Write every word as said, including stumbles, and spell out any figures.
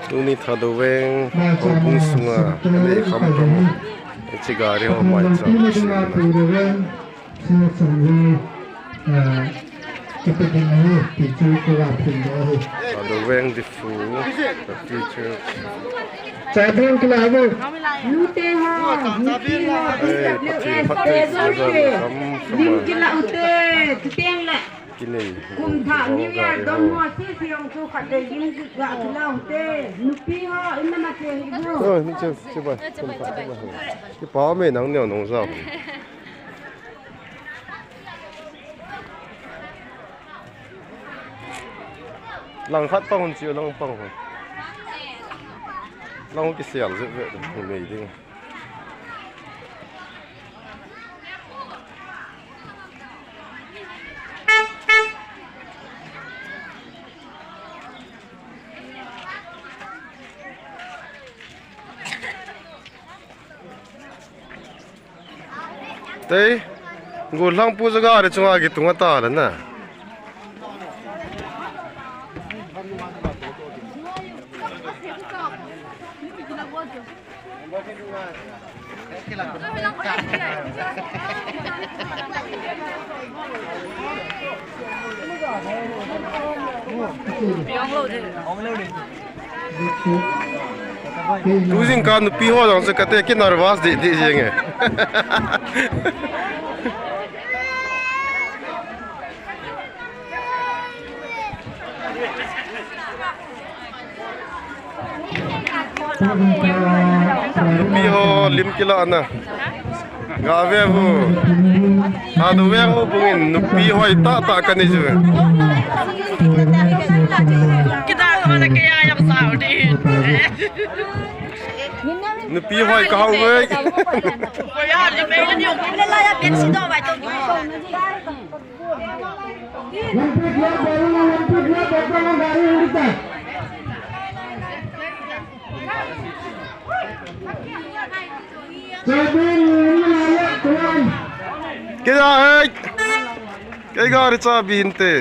Tuni Thadou Veng houbung sunga kanei kham kham hiche gari ho maicham Thadou Veng Diphu, the future. Cha ding kila bo. Nute ho, nupi ho, eh, Pathen phatthei jal jal kham kham a. Lim kila ute, tuteng le. Kinei. Kum thah New Year dom ho, sisi jong chu khat dei lim kila ute. Nupi ho, in na ma che hi bo. Oh, ni che, che ba. Kum thah che ba. Kipa me nang neo nong jao. Lang khat pang hun chi, lang pang hun. Lang kisel je ve, nei ding. Tei, gollhang pu chu gari chunga kitung ata le na. Tu jingkah nupi ho jong chu kate ki nervous deh deh jeng e. Nupi ho lim kila na. Ga ve vo. Thadou Veng houbung in nupi hoi tah tah kanei jiu ve. Nupi hoi ka hao ve. Kei a hei. Kei gari chabi hinte.